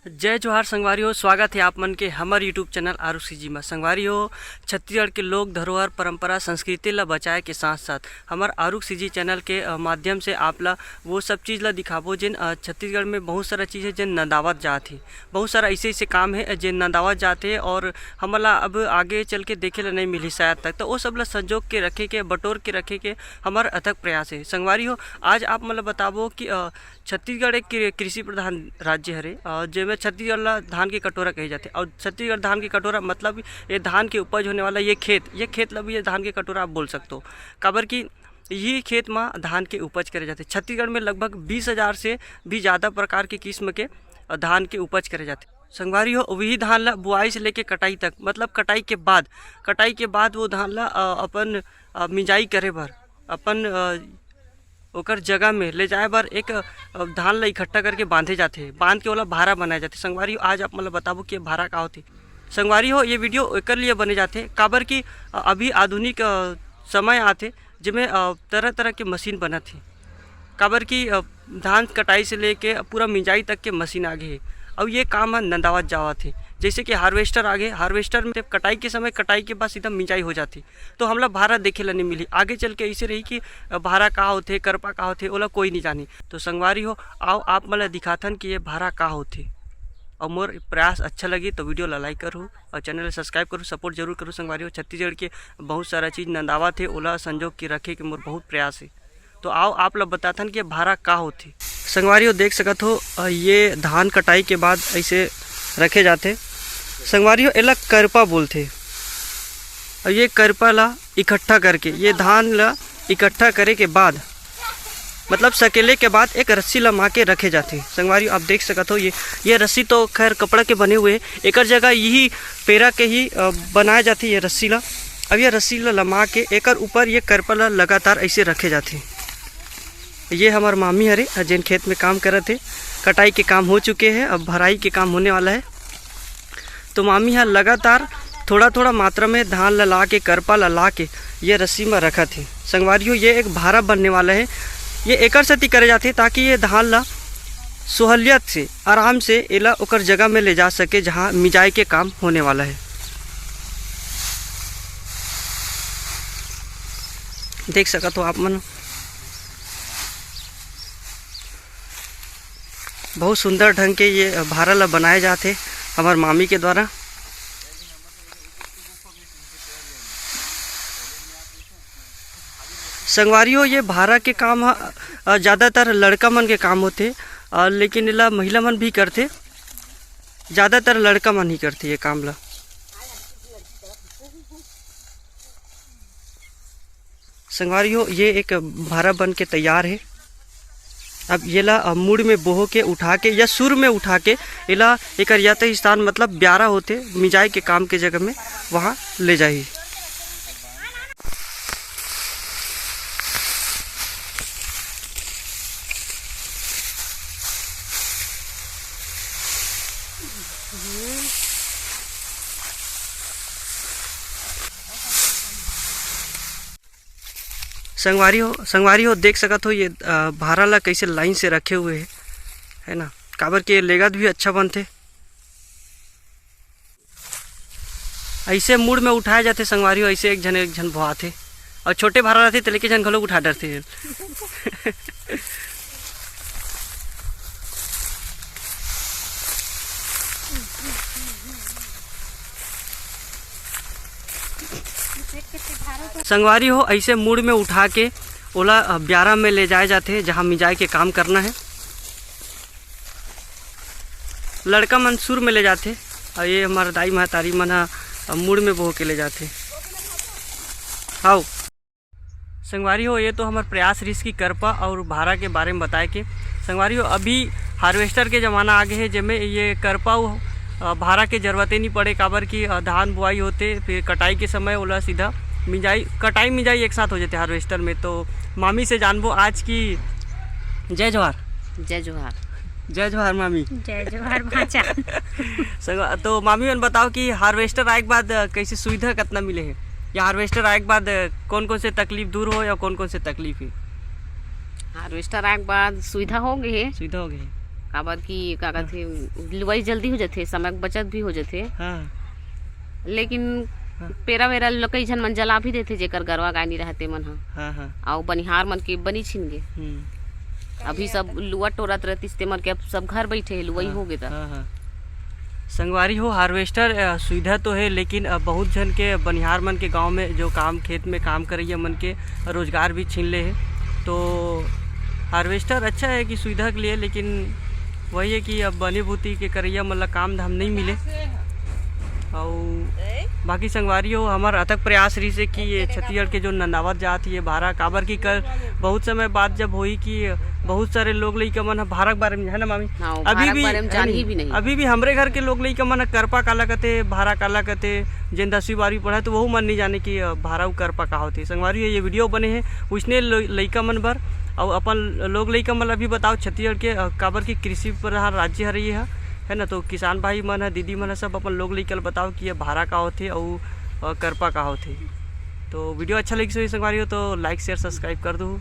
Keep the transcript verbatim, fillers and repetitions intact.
जय जोहार संगवारी हो, स्वागत हे आप मन के हमर YouTube चैनल आरुग सीजी म। संगवारी हो, छत्तीसगढ़ के लोक धरोहर, परंपरा, संस्कृति ला बचाए के साथ-साथ हमर आरुग सीजी चैनल के, अ, माध्यम से आप ला वो सब चीज ला दिखाबो, जेन, अ, छत्तीसगढ़ में बहुत सारा चीज हे, जेन नंदावत जात हे। बहुत सारा ऐसे-ऐसे काम हे, अ, जेन नंदावत जात हे और हमन ला अब आगे चल के देखे ला नहीं मिलही शायद तक। तो वो सब ला संजो के रखे के, बटोर के रखे के हमर अथक प्रयास हे। संगवारी हो, आज आप मन ला बताबो कि, अ, छत्तीसगढ़ एक कृ-, कृषि प्रधान राज्य हरे, अ, जेमे छत्तीसगढ़ ला धान के कटोरा कहे जाथे। और छत्तीसगढ़ धान के कटोरा मतलब ये धान के उपज होने वाला ये खेत, ये खेत ला भी ये धान के कटोरा आप बोल सकते हो, काबर कि यही खेत मा धान के उपज करे जाथे। छत्तीसगढ़ में लगभग बीस हजार से भी ज़्यादा प्रकार के किस्म के, अ, धान के उपज करे जाथे। संगवारी हो, वही धान ला बुआई से लेके कटाई तक, मतलब कटाई के बाद, कटाई के बाद वो धान ला, अ, अपन, अ, मिंजाई करे बर, अपन, अ, ओकर जगह में ले जाए बर एक, अ, धान ला इकट्ठा करके बांधे जाथे, बांध के ओला भारा बनाए जाथे। संगवारी हो, आज आप मन ला बताबो कि ये भारा का होथे। संगवारी हो, ये वीडियो एकर लिए बने जाथे, काबर कि, अ, अभी आधुनिक, अ, समय आथे, जेमे, अ, तरह-तरह के मशीन बनत हे, काबर कि, अ, धान कटाई से लेके पूरा मिंजाई तक के मशीन आगे हे। अउ ये काम ह नंदावत जावत हे, जैसे कि हार्वेस्टर आगे, हार्वेस्टर में कटाई के समय, कटाई के बाद सीधा मिंजाई हो जाथे। तो हमला भारा देखे ला नहीं मिली। आगे चल के ऐसे रही कि भारा का होथे, करपा का होथे, ओला कोई नहीं जानी। तो संगवारी हो, आओ आप मन ला दिखाथन कि ये भारा का होथे। और मोर प्रयास अच्छा लगी तो वीडियो ला लाइक करू और चैनल ला सब्सक्राइब करू, सपोर्ट जरूर करू संगवारी हो। छत्तीसगढ़ के बहुत सारा चीज नंदावत हे, ओला संजो के रखे के मोर बहुत प्रयास हे। तो आओ आप ला बताथन कि ये भारा का होथे। संगवारी हो देख सकत हो, अ, ये धान कटाई के बाद ऐसे रखे जाथे। संगवारी हो एला करपा बोलथे। और ये करपा ला इकट्ठा करके, ये धान ला इकट्ठा करे के बाद, मतलब सकेले के बाद एक रस्सी ला मा के रखे जाथे। संगवारी हो आप देख सकत हो, ये, ये रस्सी तो खैर कपड़ा के बने हुए हे, एकर जगह यही पेरा के ही, अ, बनाए जाथे ये रस्सी ला। अब ये रस्सी ला लमा के एकर ऊपर ये करपा ला लगातार ऐसे रखे जाथे। ये हमर मामी हरे, जेन खेत में काम करत हे, कटाई के काम हो चुके हे, अब भराई के काम होने वाला हे। तो मामी ह लगातार थोड़ा-थोड़ा मात्रा में धान ला ला के, करपा ला ला के ये रस्सी में रखत हे। संगवारी हो, ये एक भारा बनने वाला हे। ये एकर सेती करे जाथे ताकि ये धान ला सोहलियत से, आराम से एला ओकर जगह में ले जा सके, जहाँ मिंजाई के काम होने वाला हे। देख सकत हो आप मन, बहुत सुंदर ढंग के ये भारा ला बनाए जात हे हमर मामी के द्वारा। संगवारी हो, ये भारा के काम ह, अ, ज़्यादातर लड़का मन के काम होथे, अ, लेकिन एला महिला मन भी करथे, ज़्यादातर लड़का मन ही करथे ये काम ला। संगवारी हो, ये एक भारा बन के तैयार हे। अब येला, अ, मुड़ में बोहो के उठा के या सुर में उठा के एला एकर यथ स्थान, मतलब ब्यारा होथे, मिंजाई के काम के जगह में, वहाँ ले जाही। संगवारी हो, संगवारी हो, देख सकत हो ये, अ, भारा ला कैसे लाइन से रखे हुए हे, है ना, काबर के लेगत भी अच्छा बनथे। ऐसे मुड़ में उठाए जाथे संगवारी हो, ऐसे एक झन एक झन बोहाथे, और छोटे भारा रहथे त लेके झन घलो उठा डरथे। संगवारी हो, ऐसे मुड़ में उठा के ओला, अ, ब्यारा में ले जाए जाथे, जहाँ मिंजाए के काम करना है। लड़का मन सुर में ले जाथे, और ये हमार दाई महतारी मन ह, अ, मुड़ में बोह के ले जाथे। हाव। संगवारी हो, ये तो हमर प्रयास रिहिस कि करपा और भारा के बारे में बताए के। संगवारी हो, अभी हार्वेस्टर के ज़माना आ गे हे, जेमे ये करपा अउ, अ, भारा के जरूरते नहीं पड़े, काबर कि, अ, धान बुआई होथे, फिर कटाई के समय ओला सीधा मिंजाई, कटाई मिंजाई एक साथ हो जाथे हार्वेस्टर में। तो मामी से जानबो आज की। जय जोहार। जय जोहार। जय जोहार मामी। जय जोहार भांचा। संग-, तो मामी मन बताओ कि हार्वेस्टर आए के बाद, अ, कैसे सुविधा कितना मिले हे, या हार्वेस्टर आए के बाद, अ, कौन कौन से तकलीफ दूर हो या कौन कौन से तकलीफ हे? हार्वेस्टर आए के बाद सुविधा हो गई है। सुविधा हो गई है। काबर कि का कथे, लुवई जल्दी हो जाथे, समय के बचत भी हो जाथे। हाँ। लेकिन हाँ। पेरा वेरा ल कई झन मन जला भी देथे, जेकर गरवा गाय नी रहते मन ह। हाँ, हाँ। अउ बनिहार मन के बनी छिन गे। हम्म। अभी सब लुवा टोरत रहतिस, ते मन के अब सब घर बैठे हे, लुवई हाँ, हो गे त। हाँ, हाँ। संगवारी हो, हार्वेस्टर, अ, सुविधा तो हे, लेकिन, अ, बहुत झन के बनिहार मन के गांव में जो काम, खेत में काम करइया मन के रोजगार भी छीन ले हे। तो हार्वेस्टर अच्छा हे कि सुविधा के लिए, लेकिन वही हे कि अब बनी भूती के करइया मन ला काम धाम नइ मिले। अउ बाकी संगवारी हो, हमर अथक प्रयास रहिस हे कि ये छत्तीसगढ़ के जो नंदावत जात हे, ये भारा, काबर कि कल बहुत समय बाद जब होई कि बहुत सारे लोग लइका मन ह भारा के बारे में, है ना मामी? हाँ, वो अभी भारा के भी, बारे में है जान नहीं? ही भी नहीं। अभी भी हमरे घर के लोग लइका मन ह करपा काला कथे, भारा काला कथे, जेन दसवीं बारहवीं पढ़ा हे, तो वहू मन नहीं जाने कि, अ, भारा अउ करपा का होथे। संगवारी हो, ये वीडियो बने हे उसने ल-, लइका मन बर, अउ अपन लोग लइका मन ला भी बताओ छत्तीसगढ़ के, अ, काबर कि कृषि प्रधान राज्य हरे ये ह, है ना? तो किसान भाई मन ह, दीदी मन ह, सब अपन लोग लइका ल बताओ कि ये भारा का होथे अउ, अ, करपा का होथे। तो वीडियो अच्छा लगिस होही संगवारी हो, तो like, share, subscribe कर दू।